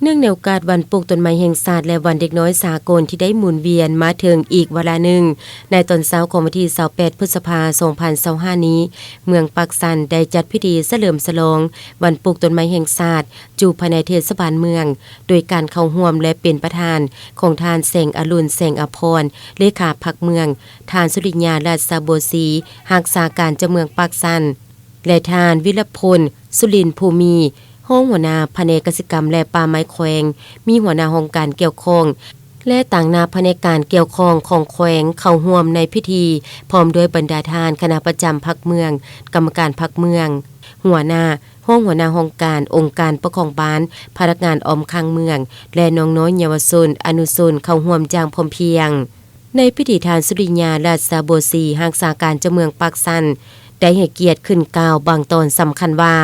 ເນື່ອງໃນໂອກາດວັນປູກຕົ້ນໄມ້ແຫ່ງຊາດ ແລະ ວັນເດັກນ້ອຍສາກົນທີ່ໄດ້ໝູນວຽນມາເຖິງອີກວາລະໜຶ່ງ, ໃນຕອນເຊົ້າຂອງວັນທີຊາວແປດ ພຶດສະພາ ສອງພັນຊາວຫ້ານີ້, ເມືອງປາກຊັນໄດ້ຈັດພິທີສະເຫຼີມສະຫຼອງວັນປູກຕົ້ນໄມ້ແຫ່ງຊາດ ຢູ່ພາຍໃນເທດສະບານເມືອງ, ໂດຍການເຂົ້າຮ່ວມ ແລະ ເປັນປະທານຂອງທ່ານ ແສງອະລຸນ ແສງອະພອນ ເລຂາພັກເມືອງ, ທ່ານ ສຸລິຍາ ລາຊະບົວສີ ຮັກສາການເຈົ້າເມືອງປາກຊັນ ແລະ ທ່ານ ວິລະພົນ ສຸລິນພູມີ ຮອງຫົວໜ້າພະແນກກະສິກຳ ແລະ ປ່າໄມ້ແຂວງ, ມີຫົວໜ້າຫ້ອງການກ່ຽວຂ້ອງ ແລະ ຕາງໜ້າພະແນກການກ່ຽວຂ້ອງຂອງແຂວງເຂົ້າຮ່ວມໃນພິທີ, ພ້ອມດ້ວຍບັນດາທ່ານຄະນະປະຈຳພັກເມືອງ, ກຳມະການພັກເມືອງ, ຫົວໜ້າ, ຮອງຫົວໜ້າຫ້ອງການ, ອົງການປົກຄອງບ້ານ, ພະນັກງານອ້ອມຂ້າງເມືອງ ແລະ ນ້ອງນ້ອຍເຍົາວະຊົນ, ອະນຸຊົນ ເຂົ້າຮ່ວມຢ່າງພ້ອມພຽງ. ໃນພິທີ ທ່ານ ສຸລິຍາ ລາຊະບົວສີ ຮັກສາການເຈົ້າເມືອງປາກຊັນ ໄດ້ໃຫ້ກຽດຂຶ້ນກ່າວບາງຕອນສຳຄັນວ່າ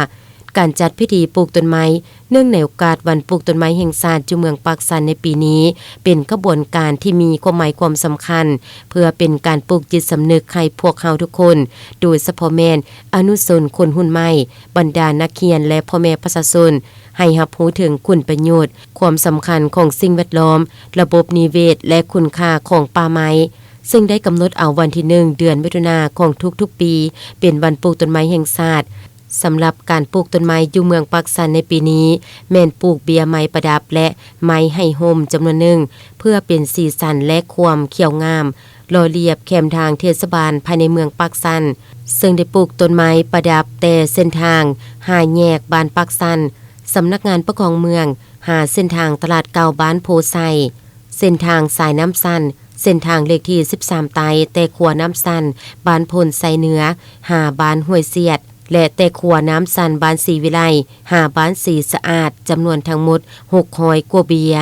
ການຈັດພິທີປູກຕົ້ນໄມ້ ເນື່ອງໃນໂອກາດວັນປູກຕົ້ນໄມ້ແຫ່ງຊາດຢູ່ເມືອງປາກຊັນໃນປີນີ້ ເປັນຂະບວນການທີ່ມີຄວາມໝາຍຄວາມສຳຄັນ ເພື່ອເປັນການປູກຈິດສຳນຶກໃຫ້ພວກເຮົາທຸກຄົນ, ໂດຍສະເພາະແມ່ນອະນຸຊົນຄົນຮຸ່ນໃໝ່, ບັນດານັກຮຽນ ແລະ ພໍ່ແມ່ປະຊາຊົນ ໃຫ້ຮັບຮູ້ເຖິງຄຸນປະໂຫຍດ, ຄວາມສຳຄັນຂອງສິ່ງແວດລ້ອມ, ລະບົບນິເວດ ແລະ ຄຸນຄ່າຂອງປ່າໄມ້, ເຊິ່ງໄດ້ກຳນົດເອົາວັນທີໜຶ່ງ ເດືອນມິຖຸນາຂອງທຸກໆປີ ເປັນວັນປູກຕົ້ນໄມ້ແຫ່ງຊາດ. ສຳລັບການປູກຕົ້ນໄມ້ຢູ່ເມືອງປາກຊັນໃນປີນີ້ ແມ່ນປູກເບ້ຍໄມ້ປະດັບ ແລະ ໄມ້ໃຫ້ຮົ່ມຈຳນວນໜຶ່ງ ເພື່ອເປັນສີສັນ ແລະ ຄວາມຂຽວງາມ ຫຼໍ່ລຽບແຄມທາງເທດສະບານພາຍໃນເມືອງປາກຊັນ, ເຊິ່ງໄດ້ປູກຕົ້ນໄມ້ປະດັບແຕ່ເສັ້ນທາງຫ້າແຍກບ້ານປາກຊັນ, ສຳນັກງານປົກຄອງເມືອງ, ຫາເສັ້ນທາງຕະຫຼາດເກົ່າບ້ານໂພໄຊ, ເສັ້ນທາງສາຍນ້ຳຊັນ, ເສັ້ນທາງເລກທີສິບສາມໃຕ້ ແຕ່ຂົວນ້ຳຊັນ ບ້ານໂພນໄຊເໜືອ ຫາບ້ານຫ້ວຍສຽດ ແລະ ແຕ່ຂົວນ້ຳຊັນ ບ້ານສີວິໄລ ຫາບ້ານສີສະອາດ ຈຳນວນທັງໝົດຫົກຮ້ອຍກວ່າເບ້ຍ.